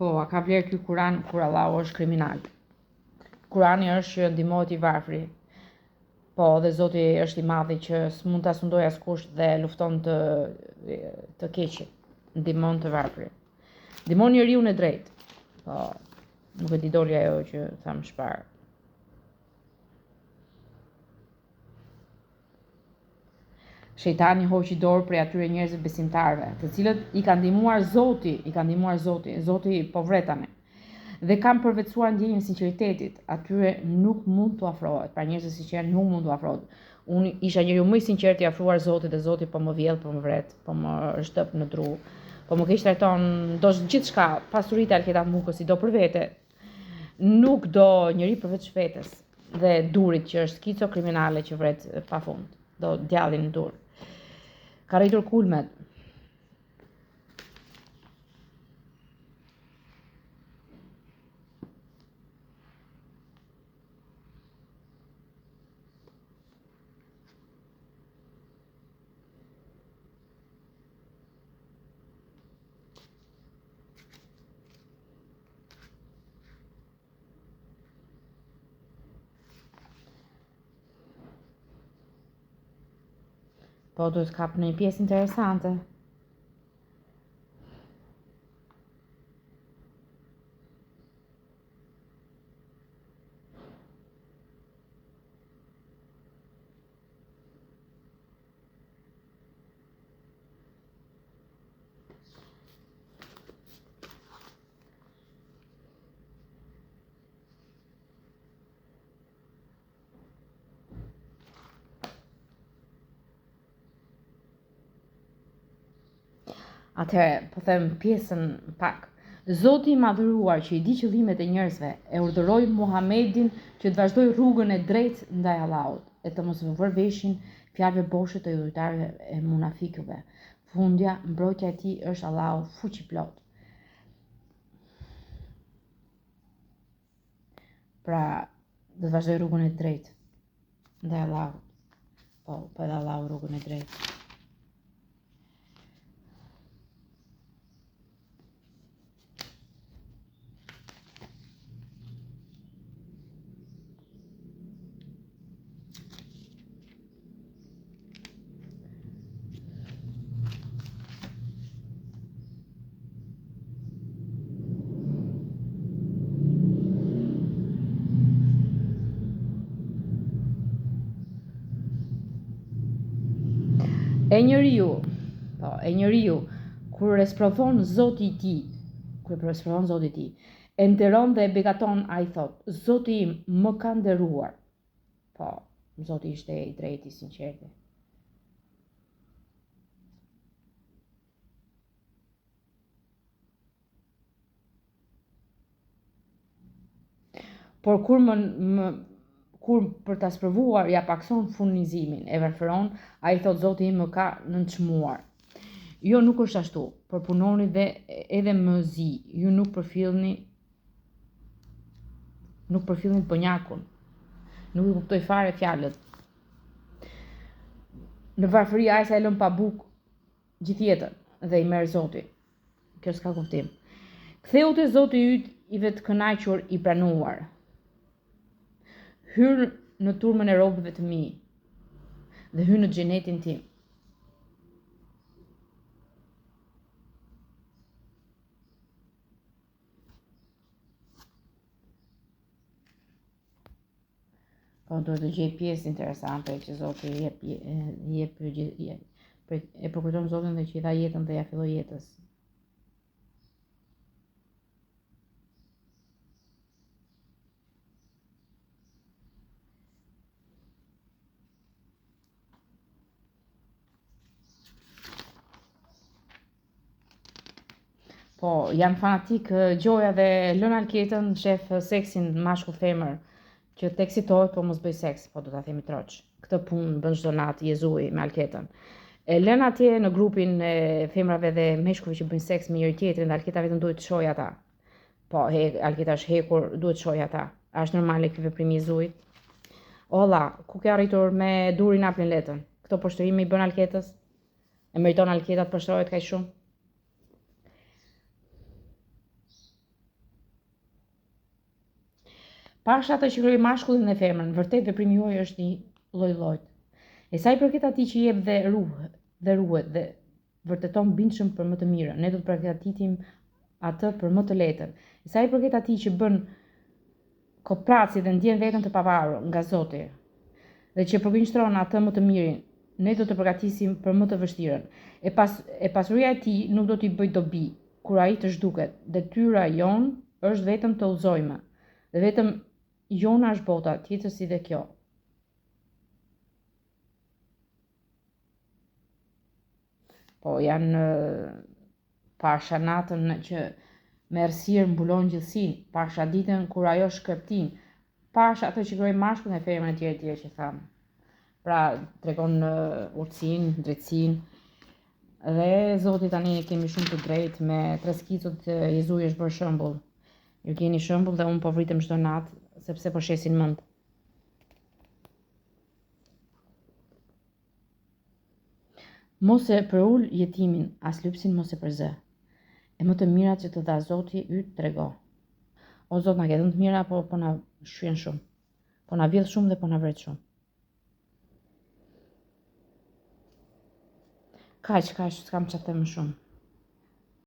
Po, a ka vlerë ky Kuran kur Allahu është kriminal? Kurani është që ndihmohet i varfri. Po, dhe Zoti është i madhi që s'mund ta sundojë askush dhe lufton të të keqin. Ndihmon të varfrin. Ndihmon njeriun e drejtë. Po, nuk e di doli ajo që thamë më parë. Shejtani hoqi dorë prej atyre njerëzve besimtarëve, të cilët i ka ndihmuar Zoti, i ka ndihmuar Zoti, Zoti po vret tani. Dhe kanë përvetësuar ndjenjën e sinqeritetit, atyre nuk mund t'u afrohet, pra njerëzve sinqertë nuk mund t'u afrohet. Unë isha njeriu më i sinqertë i afruar Zotit dhe Zoti po më vjedh, po më vret, po më shtëp në dru, po më keqtrajton, do gjithçka, pasuritë e Alketa Mukës i do për vete, Nuk do njeri përveç vetes dhe Durit që është skico kriminale që vret pa fund. Do djallin Dur. Ka rritur kulmet. Po duhet të kap në një pjesë interesante. Atëherë, po them pjesën pak. Zoti i madhëruar që i di qëllimet e njerëzve, e urdhëroi Muhamedin që të vazhdojë rrugën e drejtë ndaj Allahut, e të mos vërë veshin fjalëve boshe të idhujtarëve e munafikëve. Fundja, mbrojtja e tij është Allahu fuqiplotë. Pra, do të vazhdoj rrugën e drejtë ndaj Allahut. Po, po edhe Allahu rrugën e drejtë. E njeriu, po, e njeriu, kur e sprovon Zoti i tij, kur e sprovon Zoti i tij, e nderon dhe e begaton, ai thotë, Zoti im më ka nderuar. Po, Zoti ishte i drejtë, i sinqertë. Por kur më, më kur për ta sprovuar ia pakëson furnizimin, e varfëron, ai thotë Zoti im më ka nënçmuar. Jo, nuk është ashtu, por punoni dhe edhe më zi, ju nuk përfillni nuk përfillni bonjakun. Nuk i kuptoj fare fjalët. Në varfëri ai sa e lën pa bukë gjithë jetën dhe i merr Zoti. Kjo s'ka kuptim. Kthehu te Zoti yt i vetëkënaqur i pranuar. Hyr në turmën e robëve të mi dhe hyr në xhenetin tim. Po duhet të gjej pjesë interesante që Zoti jep jep jep e përkujton Zotin dhe që i dha jetën dhe ia filloi jetës. Po, janë fanatik gjoja dhe lën Alketën, shef seksin mashkull femër, që të eksitohet, po mos bëj seks, po do ta themi troç. Këtë punë bën çdo natë Jezui me Alketën. E lën atje në grupin e femrave dhe meshkujve që bëjnë seks me njëri tjetrin dhe Alketa vetëm duhet të shohë ata. Po, he, Alketa është hekur, duhet të shohë ata. A është normale ky veprim i Jezuit? Olla, ku ke arritur me Durin Aplin Letën? Këto poshtërime i bën Alketës? E meriton Alketa të poshtërohet kaq shumë? Pashë atë që krijoi mashkullin dhe femrën, vërtet veprimi juaj është i lloj-llojtë. E sa i përket atij që jep dhe ruhet dhe ruhet dhe vërteton bindshëm për më të mirën, ne do të përgatitim atë për më të lehtën. E sa i përket atij që bën koprraci dhe ndjen veten të pavarur nga Zoti dhe që përgënjeshtron atë më të mirin, ne do të përgatisim për më të vështirën. E pas e pasuria e tij nuk do t'i bëjë dobi kur ai të zhduket. Detyra jonë është vetëm të udhëzojmë. Dhe vetëm jona është bota, tjetër si dhe kjo. Po janë pasha natën që me errësirë mbulon gjithësinë, pasha ditën kur ajo shkreptin, pasha atë që krijoi mashkullin e femrën e tjerë e tjerë që thamë. Pra, tregon urtësinë, drejtësinë, dhe Zoti tani kemi shumë të drejtë me tre skicot Jezui është bërë shembull. Ju keni shembull dhe unë po vritem çdo natë sepse po shesin mend. Mos e përul jetimin, as lypësin mos e përzë. E më të mirat që të dha Zoti yt trego. O Zot na ke dhënë të mira, po po na shqyen shumë. Po na vjedh shumë dhe po na vret shumë. Kaq, kaq, s'kam çfarë të them më shumë.